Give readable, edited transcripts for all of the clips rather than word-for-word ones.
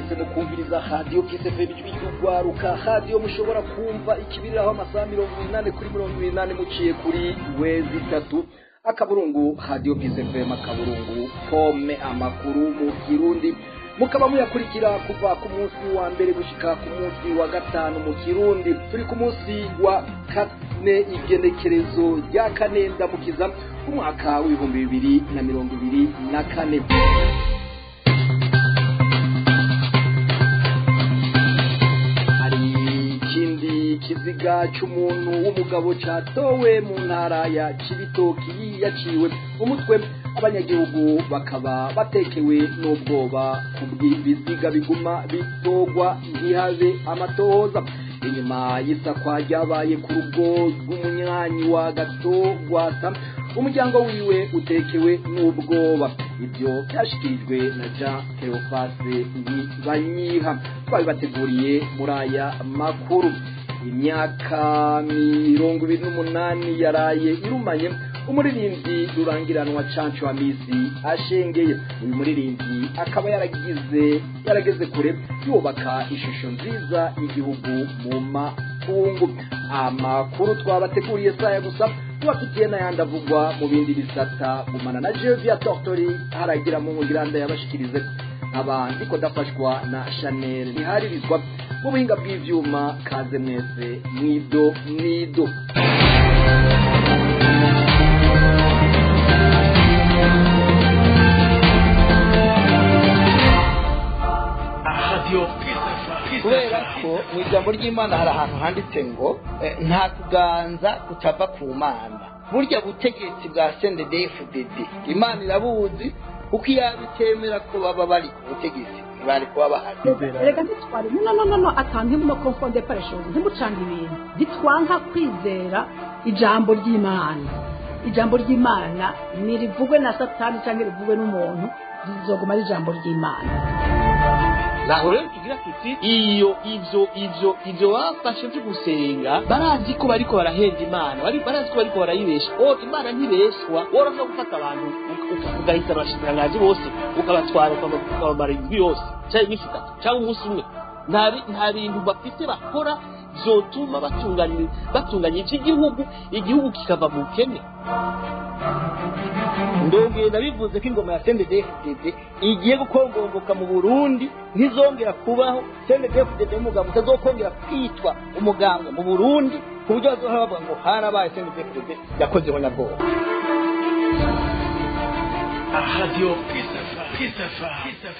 Mwahisemo kumviriza Radio Peace FM, ijwi ry'urwaruka, radio mushobora kumva ikibiriraho amasaha 80 kuri 80 muciye kuri w3.radiopeacefm.com. Amakuru mu Kirundi mukaba muyakurikira kuva ku munsi wa mbere gushika ku munsi wa gatanu mu Kirundi. Turi ku munsi wa kane, igenekerezo rya 4 Ndamukiza, umwaka w'2024. Hari ikindi kiziga c'umuntu w'umugabo catowe mu ntara ya Cibitoki yaciwe umutwe. Abanyagihugu bakaba batekewe n'ubwoba kubw'ibiziga biguma bitogwa ntihabe amatohoza. Inyuma y'isakwa ryabaye ku rugo rw'umunywanyi wa Gatogwasa, umuryango wiwe utekewe n'ubwoba. Ibyo byashikirijwe na Jean Cleophas Ntibanyiha. Twabibateguriye muri aya makuru. Imyaka 28 yaraye irumanye umuririmbyi rurangiranwa Canco Amisi ashengeye. Uyu muririmbyi akaba yaragize yarageze kure yubaka ishusho nziza y'igihugu mu makungu. Amakuru twabateguriye saya gusa, tubafitiye n'ayandi avugwa mu bindi bisata. Gumana na Jevia Tortori haragira mu ngiranda yabashikirize, nkaba ndiko ndafashwa na Chanel ntiharirizwa mu buhinga bw'ivyuma. Kaze mwese mwido mwido. Radio Peace. Kubera ko mu ijambo ry'Imana hari ahantu handitse ngo nta kuganza kutava ku Mana. Burya butegetsi bwa CNDD-FDD Imana irabuzi, kuko iyo itemera ko baba bari ku butegetsi ntibari kuba bahari. Reka ntitware, no, no, no, no, atanga ntimuno confondre pas les choses, ntimucange ibintu. Ntitwanka kwizera ijambo ry'Imana. Ijambo ry'Imana ntirivugwe na Satani cyangwa rivugwe n'umuntu, rizoguma ari ijambo ry'Imana. Naho rero tugira tuti iyo ivyo bafashe vyo gusenga, barazi ko bariko barahenda Imana, barazi ko bariko barayibesha. O Imana ntibeshwa. Worashobora gufata abantu ugahita abashikiranganji bose ukabatwara, ukabamara indwi yose canke iminsi 3 canke umunsi umwe. Nta bintu bafite bakora vyotuma batunganya ivy'igihugu, igihugu kikava mu bukene. Ndongeye ndabivuze ko ingoma ya CNDD-FDD igiye gukongomboka mu Burundi, ntizongera kubaho. CNDD-FDD n'umugambwe utazokongera kwitwa umugambwe mu Burundi, ku buryo bazohora bavuga ngo harabaye CNDD-FDD yakozeho nyabwoba. Radio Peace Peace Peace.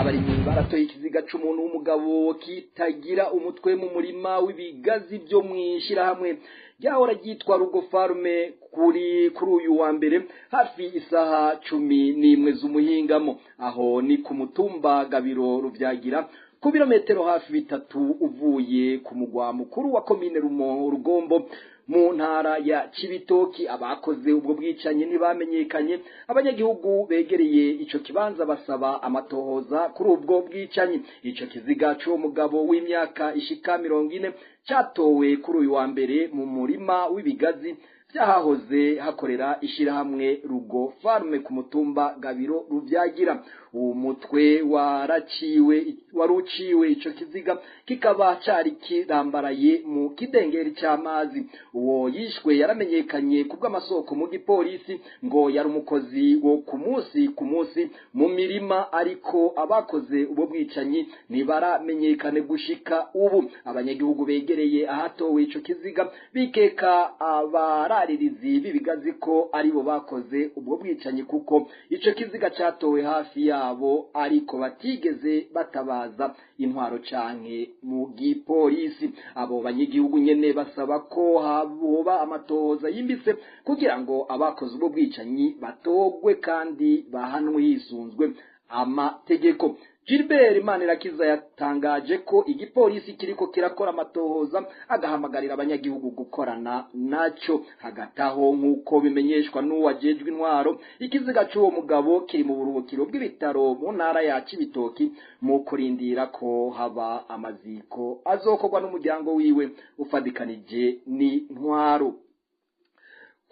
Abarimyi baratoye ikiziga c'umuntu w'umugabo kitagira umutwe mu murima w'ibigazi byo mwishirahamwe ryahora ryitwa Rugo Farme kuri uyu wa mbere hafi isaha 11 z'umuhingamo. Aho ni ku mutumba Gabiro Ruvyagira, ku birometero hafi 3 uvuye ku mugwa mukuru wa komine Rugombo mu ntara ya Cibitoki. Abakoze ubwo bwicanyi ntibamenyekanye. Abanyagihugu begereye ico kibanza basaba amatohoza kuri ubwo bwicanyi. Ico kiziga c'uwo mugabo w'imyaka ishika 40 catowe kuri uyu wa mbere mu murima w'ibigazi byahahoze hakorera ishirahamwe Rugo Farme ku mutumba Gabiro Ruvyagira. Uwo mutwe waraciwe, waruciwe, ico kiziga kikaba cari kirambaraye mu kidengeri c'amazi. Uwo yishwe yaramenyekanye kubw'amasoko mu gipolisi, ngo yari umukozi wo ku munsi ku munsi mu mirima, ariko abakoze ubwo bwicanyi ntibaramenyekane gushika ubu. Abanyagihugu begereye ahatowe ico kiziga bikeka abararirizi b'ibigazi ko aribo bakoze ubwo bwicanyi, kuko ico kiziga catowe hafi yabo ariko batigeze batabaza intwaro canke mu gipolisi. Abo banyagihugu nyene basaba ko hoba amatohoza yimbitse kugira ngo abakoze ubwo bwicanyi batogwe kandi bahanwe hisunzwe amategeko. Gilbert Manirakiza yatangaje ko igipolisi kiriko kirakora amatohoza, agahamagarira abanyagihugu gukorana naco. Hagati aho, nk'uko bimenyeshwa n'uwajejwe intwaro, ikiziga c'uwo mugabo kiri mu buruhukiro bw'ibitaro mu ntara ya Cibitoki mu kurindira ko haba amaziko azokorwa n'umuryango wiwe ufadikanije n'intwaro.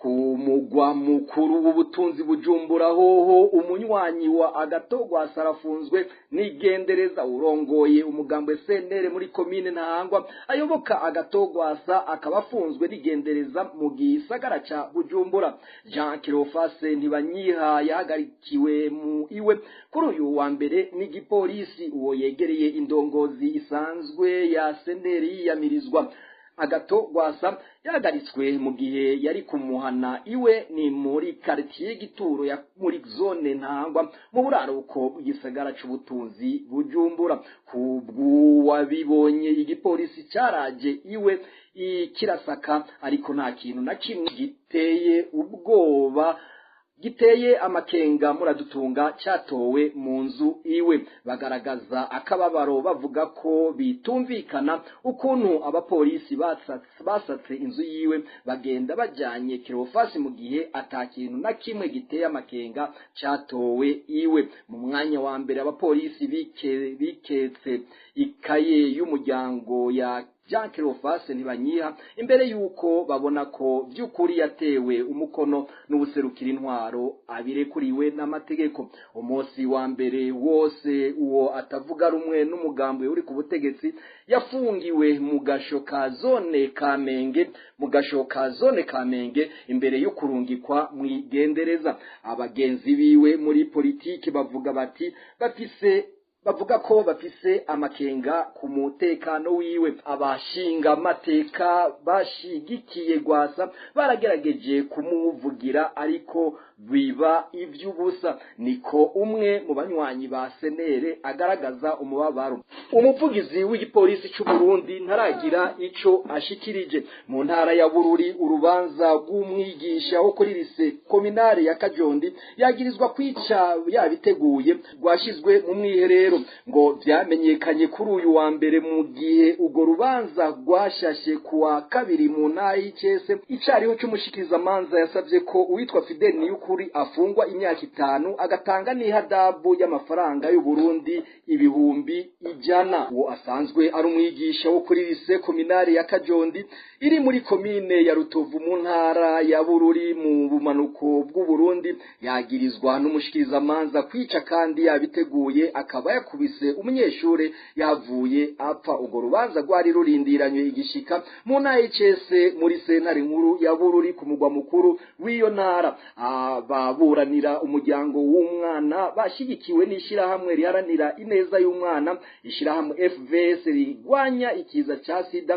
Ku mugwa mukuru w'ubutunzi Bujumbura hoho, umunywanyi wa Agatogwasa arafunzwe n'igendereza. Urongoye umugambwe CNL muri komine Ntahangwa ayoboka Agatogwasa akaba afunzwe n'igendereza mu gisagara ca Bujumbura. Jean Kirofase Ntibanyiha yahagarikiwe mu iwe kuri uyu wa mbere n'igipolisi. Uwo yegereye indongozi isanzwe ya CNL yiyamirizwa Agatogwasa yahagaritswe mu gihe yari kumuhana iwe, ni muri quartier Gituro ya muri zone Ntahangwa mu buraruko bw'igisagara c'ubutunzi Bujumbura. Kubw'uwabibonye, igipolisi caraje iwe kirasaka, ariko nta kintu na kimwe giteye ubwoba, giteye amakenga, muradutunga, cyatowe mu nzu iwe. Bagaragaza akababaro bavuga ko bitumvikana ukuntu abapolisi basatse inzu yiwe bagenda bajyanye Kirofasi mu gihe ata kintu na kimwe giteye amakenga cyatowe iwe. Mu mwanya wa mbere abapolisi biketse ikaye y'umuryango ya Jean Cleophas Ntibanyiha, imbere yuko babona ko by'ukuri yatewe umukono n'ubuserukira intwaro abirekuriwe n'amategeko. Umunsi wa mbere wose uwo atavuga rumwe n'umugambi uri ku butegetsi yafungiwe mu gasho ka zone Kamenge, mu gasho ka zone Kamenge, imbere yo kurungikwa mw'igendereza. Abagenzi biwe muri politiki bavuga bati bafise bavuga ko bafise amakenga ku mutekano wiwe. Abashinga amateka bashigikiye Gwasa baragerageje kumuvugira, ariko biba ivy'ubusa, niko umwe mu banywanyi ba CNL agaragaza umubabaro. Umuvugizi w'igipolisi c'u Burundi ntaragira ico ashikirije. Mu ntara ya Bururi, urubanza rw'umwigisha wo kuri lycée communale ya Kajondi yagirizwa kwica yabiteguye rwashizwe mu mwiherero. Ngo vyamenyekanye kuri uyu wa mbere, mu gihe urwo rubanza rwashashe kuwa kabiri mu ntara y'Icese. Icariho c'umushikizamanza yasavye ko uwitwa Fidel Niyukuri afungwa imyaka 5, agatanga n'ihadabu y'amafaranga y'u Burundi 100,000. Uwo asanzwe ari umwigisha wo kuri lycée communale ya Kajondi iri muri komine ya Rutovu mu ntara ya Bururi mu bumanuko bw'u Burundi, yagirizwa n'umushikirizamanza kwica kandi yabiteguye, akaba yakubise umunyeshure yavuye apfa. Urwo rubanza rwari rurindiranywe igishika mu ntara y'Icese muri sentare nkuru ya Bururi ku mugwa mukuru w'iyo ntara. Ababuranira umuryango w'umwana bashigikiwe n'ishirahamwe riharanira ineza y'umwana, ishirahamwe FVS rigwanya ikiza ca sida.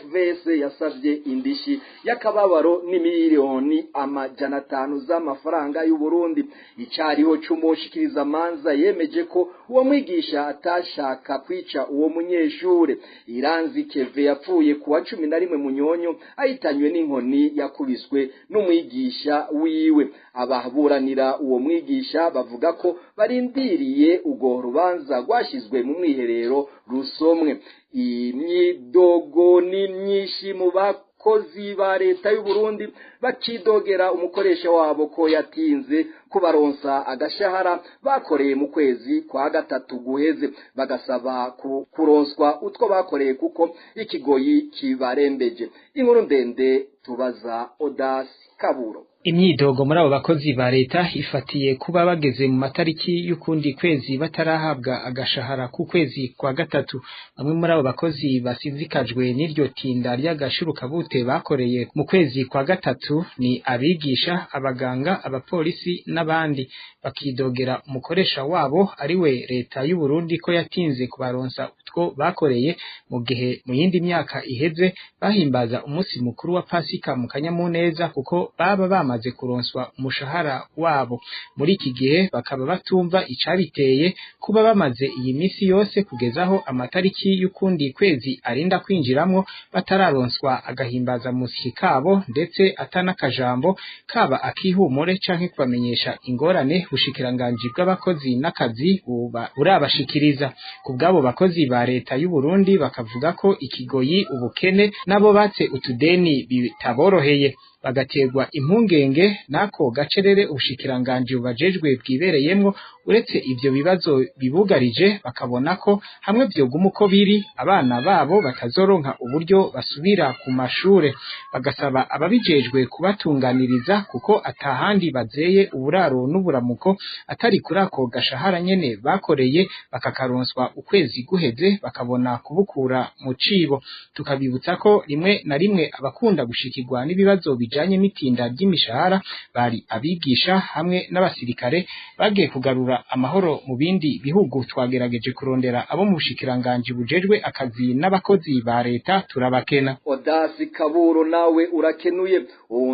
FVS yasavye indishi y'akababaro n'imiliyoni 500 z'amafaranga y'u Burundi. Icariho c'umushikirizamanza yemeje ko uwo mwigisha atashaka kwica uwo munyeshure. Iranzi Keve yapfuye kuwa 11 Munyonyo ahitanywe n'inkoni yakubiswe n'umwigisha wiwe. Ababuranira uwo mwigisha bavuga ko barindiriye urwo rubanza rwashizwe mu mwiherero rusomwe. Imyidogo ni myinshi mu bakozi ba leta y'u Burundi, bakidogera umukoresha wabo ko yatinze kubaronsa agashahara bakoreye mu kwezi kwa gatatu guheze, bagasaba kuronswa utwo bakoreye kuko ikigoyi kibarembeje. Inkuru ndende tubaza Odas Kaburo. Imyidogo muri abo bakozi ba leta ifatiye kuba bageze mu matariki y'ukundi kwezi batarahabwa agashahara ku kwezi kwa gatatu. Bamwe muri abo bakozi basinzikajwe n'iryo tinda ry'agashurukabute bakoreye mu kwezi kwa gatatu ni abigisha, abaganga, abapolisi n'abandi, bakidogera umukoresha wabo ariwe leta y'u Burundi ko yatinze kubaronsa utwo bakoreye, mu gihe mu yindi myaka iheze bahimbaza umunsi mukuru wa Pasika mu kanyamuneza kuko baba bamaze kuronswa umushahara wabo. Muri iki gihe bakaba batumva icabiteye kuba bamaze iyi misi yose kugezaho amatariki y'ukundi kwezi arinda kwinjiramwo batararonswa agahimbaza musyi kabo, ndetse atanakajambo kaba akihumure canke kubamenyesha ingorane bushikiranganji bw'abakozi n'akazi buba burabashikiriza. Ku bw'abo bakozi ba leta y'u Burundi, bakavuga ko ikigoyi, ubukene nabo batse utudeni bitaboroheye. Bagaterwa impungenge n'ako gacerere ubushikiranganji bubajejwe bwibereyemwo. Uretse ivyo bibazo bibugarije, bakabona ko hamwe vyoguma uko biri, abana babo batazoronka uburyo basubira ku mashure. Bagasaba ababijejwe kubatunganiriza, kuko atahandi bazeye uburaro n'uburamuko atari kuri ako gashahara nyene bakoreye, bakakaronswa ukwezi guheze bakabona kubukura mu cibo. Tukabibutsa ko rimwe na rimwe abakunda gushikirwa n'ibibazo bijanye n'itinda ry'imishahara bari abigisha hamwe n'abasirikare bagiye kugarura amahoro mu bindi bihugu. Twagerageje kurondera abo mu bushikiranganji bujejwe akazi n'abakozi ba leta, turabakena. Odasi Kaburo, nawe urakenuye.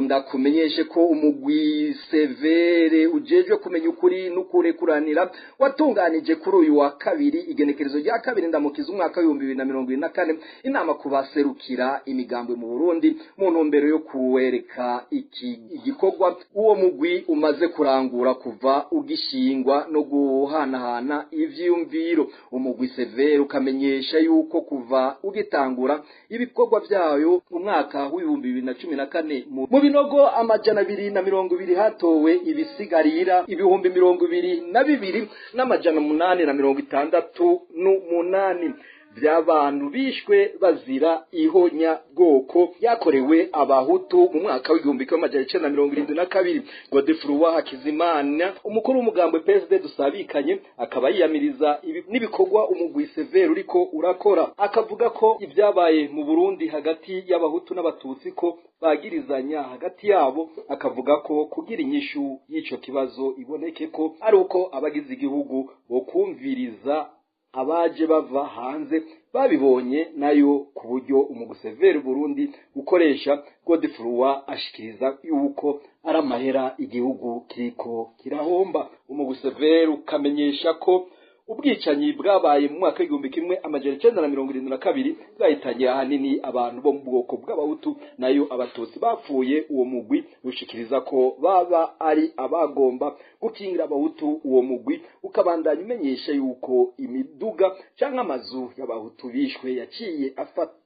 Ndakumenyeshe ko umugwi CVR ujejwe kumenya ukuri n'ukurekuranira watunganije kuri uyu wa kabiri, igenekerezo rya 2 Ndamukiza umwaka w'2024, inama kubaserukira imigambwe mu Burundi mu ntumbero yo kuwereka iki igikorwa uwo mugwi umaze kurangura kuva ugishingwa no guhanahana ivyiyumviro. Umugwi CVR ukamenyesha yuko kuva ugitangura ibikorwa vyayo mu mwaka w'2014, mu binogo 220 hatowe ibisigarira 22,868 by'abantu bishwe bazira ihonya bwoko yakorewe Abahutu mu mwaka w'1972. Godefroid Hakizimana, umukuru w'umugambwe PSD dusabikanye, akaba yiyamiriza n'ibikorwa umugwi CVR uriko urakora, akavuga ko ibyabaye mu Burundi hagati y'Abahutu n'Abatutsi ko bagirizanya hagati yabo, akavuga ko kugira inyishu y'ico kibazo iboneke ko ari uko abagize igihugu bokumviriza abaje bava hanze babibonye nayo ku buryo umugwi CVR Burundi ukoresha. Godefroid ashikiriza yuko ari amahera igihugu kiriko kirahomba. Umugwi CVR ukamenyesha ko ubwicanyi bwabaye mu mwaka w'1972 bwahitanye ahanini abantu bo mu bwoko bw'Abahutu, nayo Abatutsi bapfuye uwo mugwi ushikiriza ko baba ari abagomba gukingira Abahutu. Uwo mugwi ukabandanya umenyesha yuko imiduga canke amazu y'Abahutu bishwe yaciye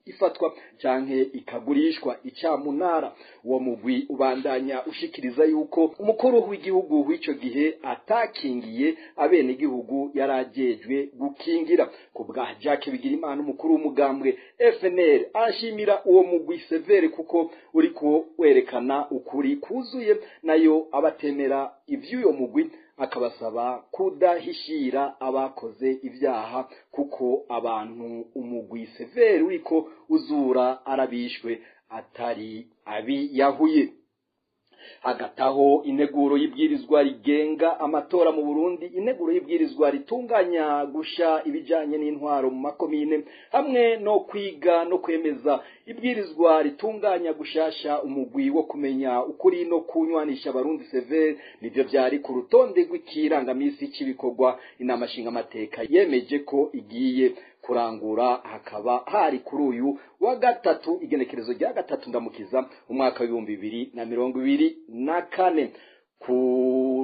ifatwa canke ikagurishwa icamunara. Uwo mugwi ubandanya ushikiriza yuko umukuru w'igihugu w'ico gihe atakingiye abenegihugu yarajejwe gukingira. Ku bwa Jacques Bigirimana, umukuru w'umugambwe FNL, arashimira uwo mugwi CVR kuko uriko werekana ukuri kuzuye, nayo abatemera ivy'uyo mugwi akabasaba kudahishira abakoze ibyaha, kuko abantu umugwi CVR uriko uzura arabishwe atari abiyahuye. Hagati aho, integuro y'ibwirizwa rigenga amatora mu Burundi, integuro y'ibwirizwa ritunganya gusha ibijanye n'intwaro mu makomine, hamwe no kwiga no kwemeza ibwirizwa ritunganya gushasha umugwi wo kumenya ukuri no kunywanisha Abarundi CVR, nivyo vyari ku rutonde rw'ikirangamisi c'ibikorwa inama nshingamateka yemeje ko igiye kurangura. Hakaba hari kuri uyu wa gatatu, igenekerezo rya 3 Ndamukiza umwaka w'2024. Ku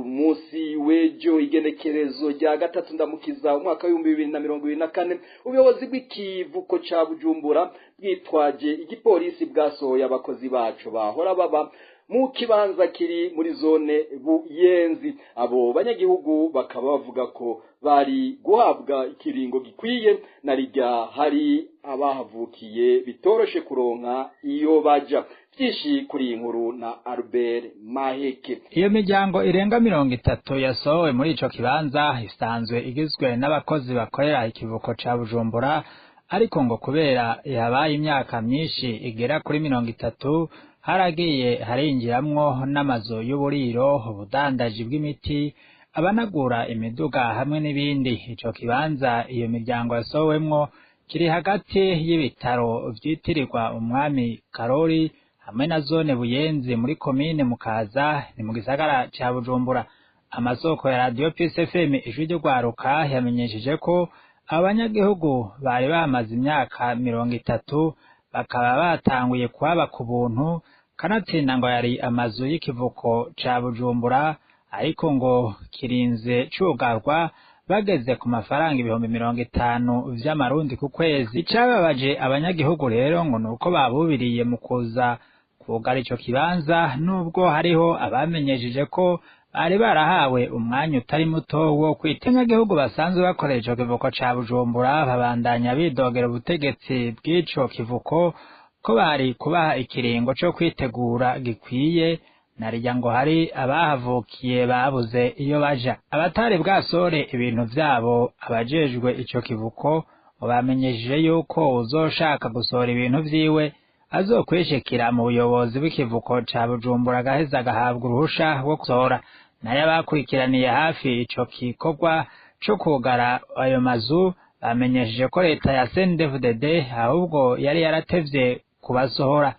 munsi w'ejo, igenekerezo rya 3 Ndamukiza umwaka w'2024, ubuyobozi bw'ikivuko ca Bujumbura bwitwaje igipolisi bwasohoye abakozi bacu bahora baba mu kibanza kiri muri zone Buyenzi. Abo banyagihugu bakaba bavuga ko bari guhabwa ikiringo gikwiye, na rirya hari abahavukiye bitoroshe kuronka iyo baja. Byinshi kuri iyi nkuru na Albert Maheke. Iyo miryango irenga 30 yasohowe muri ico kibanza isanzwe igizwe n'abakozi bakorera ikivuko ca Bujumbura, ariko ngo kubera yabaye imyaka myinshi igera kuri 30, haragiye harinjiramwo n'amazu y'uburiro, ubudandaji bw'imiti, abanagura imiduga hamwe n'ibindi. Ico kibanza iyo miryango yasohowemwo kiri hagati y'ibitaro vyitirirwa umwami Karori hamwe na zone Buyenzi muri komine Mukaza, ni mu gisagara ca Bujumbura. Amasoko ya Radio Peace FM Ijwi ry'Urwaruka yamenyesheje ko abanyagihugu bari bamaze imyaka 30, bakaba batanguye kuhaba ku buntu, kanatsinda ngo yari amazu y'ikivuko ca Bujumbura, ariko ngo kirinze cugarwa bageze ku mafaranga 50,000 vy'amarundi ku kwezi. Icababaje abanyagihugu rero ngo nuko babubiriye mu kuza kugara ico kibanza, nubwo hariho abamenyesheje ko bari barahawe umwanya utari muto wo kwita. Abanyagihugu basanzwe bakorera ico kivuko ca Bujumbura babandanya bidogera ubutegetsi bw'ico kivuko ko bari kubaha ikiringo co kwitegura gikwiye, narirya ngo hari abahavukiye babuze iyo baja. Abatari bwasore ibintu vyabo, abajejwe ico kivuko bamenyesheje yuko uzoshaka gusohora ibintu vyiwe azokwishikira mu buyobozi bw'ikivuko ca Bujumbura agaheza agahabwa uruhusha rwo gusohora. Nayo abakurikiraniye hafi ico gikorwa co kugara ayo mazu bamenyesheje ko leta ya CNDD-FDD ahubwo yari yaratevye kubasohora.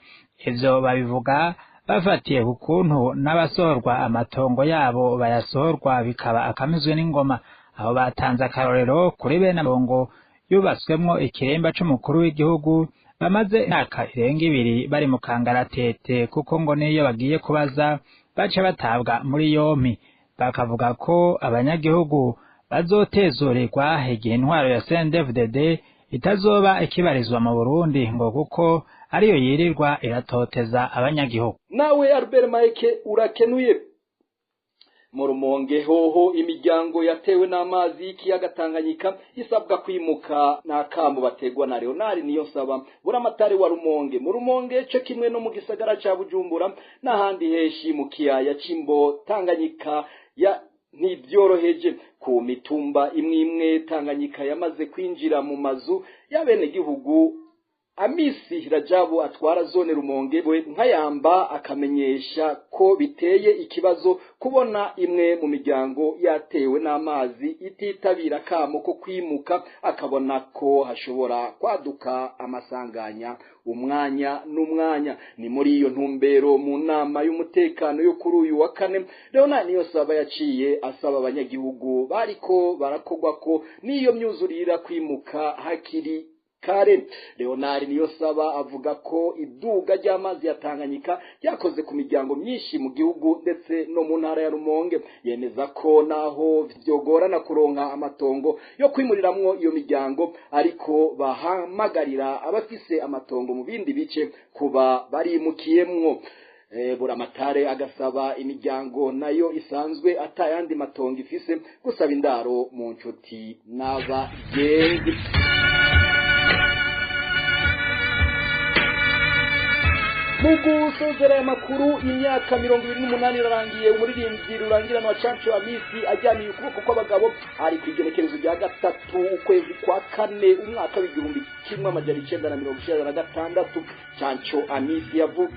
Ivyo babivuga bafatiye ku kuntu n'abasohorwa amatongo yabo bayasohorwa bikaba akamizwe n'ingoma. Aho batanze akarorero kuri bene amatongo yubatswemwo ikiremba c'umukuru w'igihugu bamaze imyaka irenga ibiri bari mu kangaratete, kuko ngo n'iyo bagiye kubaza baca batabwa muri yompi. Bakavuga ko abanyagihugu bazotezurirwa igihe intwaro ya CNDD-FDD itazoba ikibarizwa mu Burundi, ngo kuko ariyo yirirwa iratoteza abanyagihugu. Nawe Albert Mike urakenuye. Mu Rumonge hoho imiryango yatewe n'amazi y'ikiyaga Tanganyika isabwa kwimuka n'akamo bategwa na Leonard Niyonsaba buramatari wa Rumonge. Mu Rumonge co kimwe no mu gisagara ca Bujumbura n'ahandi heshi mu kiyaya c'Imbo Tanganyika ya ntibyoroheje. Ku mitumba imwe imwe Tanganyika yamaze kwinjira mu mazu y'abenegihugu. Amisi Rajabu atwara zone Rumonge we nkayamba akamenyesha ko biteye ikibazo kubona imwe mu miryango yatewe n'amazi ititabira kamo ko kwimuka, akabona ko hashobora kwaduka amasanganya umwanya n'umwanya. Ni muri iyo ntumbero mu nama y'umutekano yo kuri uyu wa kane Leonard Niyonsaba yaciye asaba abanyagihugu bariko barakogwa ko n'iyo myuzurira kwimuka hakiri kare. Leonard Niyonsaba avuga ko iduga ry'amazi ya Tanganyika ryakoze ku miryango myinshi mu gihugu ndetse no mu ntara ya Rumonge. Yemeza ko naho vyogorana kuronka amatongo yo kwimuriramwo iyo miryango, ariko bahamagarira abafise amatongo mu bindi bice kuba barimukiyemwo. Buramatare agasaba imiryango nayo isanzwe atayandi matongo ifise gusaba indaro mu nshuti n'abagenzi. Mu gusozera aya makuru, imyaka 28 irarangiye umuririmbyi rurangiranwa Canco Amisi ajyaniye ukuboko kw'abagabo ari ku igenekerezo rya 3 ukwezi kwa 4 umwaka w'1996. Canco Amisi yavutse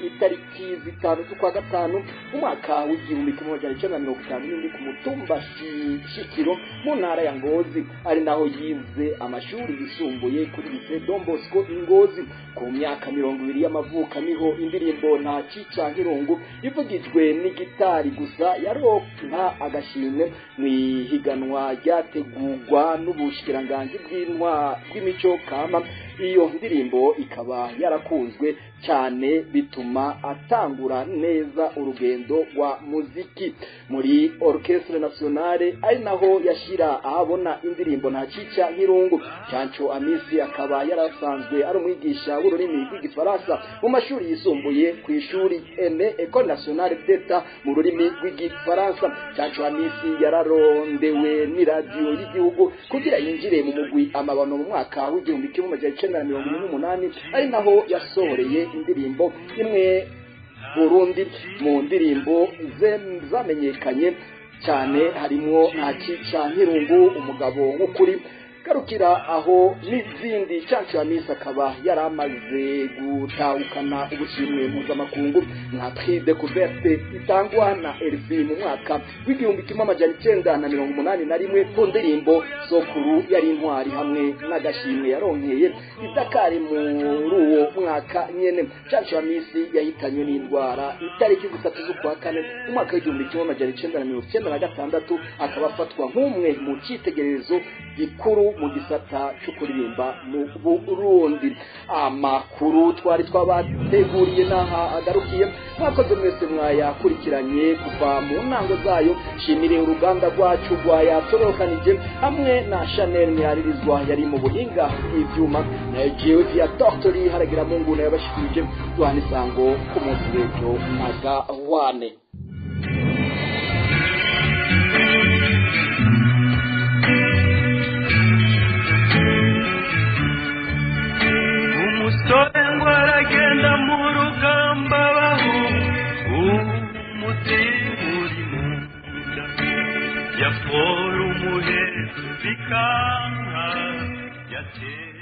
itariki 5 z'ukwa 5 umwaka w'1957 ku mutumba Shikiro mu ntara ya Ngozi, ari naho yize amashuri yisumbuye kuri Lycée Don Bosco Ngozi. Ku myaka 20 y'amavuko niho indirimbo nta cica nk'irungu ivugijwe n'igitari gusa yaronka agashimwe mw'ihiganwa ryategurwa n'ubushikiranganji bw'imico kama. Iyo ndirimbo ikaba yarakunzwe cyane bituma atangura neza urugendo rwa muziki muri Orchestre Nationale, ari naho yashira ahabona indirimbo nta cica nk'irungu. Canco Amisi akaba yarasanzwe ari umwigisha w'ururimi rw'igifaransa mu mashuri yisumbuye ku ishuri Eme École Nationale d'État mu rurimi rw'igifaransa. Canco Amisi yararondewe n'iradiyo y'igihugu kugira yinjire mu mugwi amabano mu mwaka w'1988, ari naho yasohoreye indirimbo imwe Burundi. Mu ndirimbo zamenyekanye cyane harimwo nta cica nk'irungu, umugabo w'ukuri, garukira aho n'izindi. Canco Amisi akaba yaramaze gutahukana ubushimwe mpuzamakungu nka Prix Découverte itangwa na RFI mu mwaka w'1981 ku ndirimbo Sokuru yari intwari, hamwe n'agashimwe yaronkeye i Dakar muri uwo mwaka nyene. Canco Amisi yahitanywe n'indwara itariki 3 z'ukwa 4 umwaka w'1996, akaba afatwa nk'umwe mu citegererezo gikuru mu gisata cyo kuririmba mu Burundi. Amakuru twari twabateguriye n'aha agarukiye. Mwakoze mwese mwayakurikiranye kuva mu ntango zayo. Shimire uruganda rwacu rwayatorokanije hamwe na Chanel Nyaririzwa yari mu buhinga bw'ivyuma, na jewe vya Dr. Haragira Mungu nayo bashikirije. Duhana isango ku munsi w'ejo nagahwane. Umusore ngo aragenda mu rugamba, baho umutima uri mu nda, yafora umuheto bikanka yatera.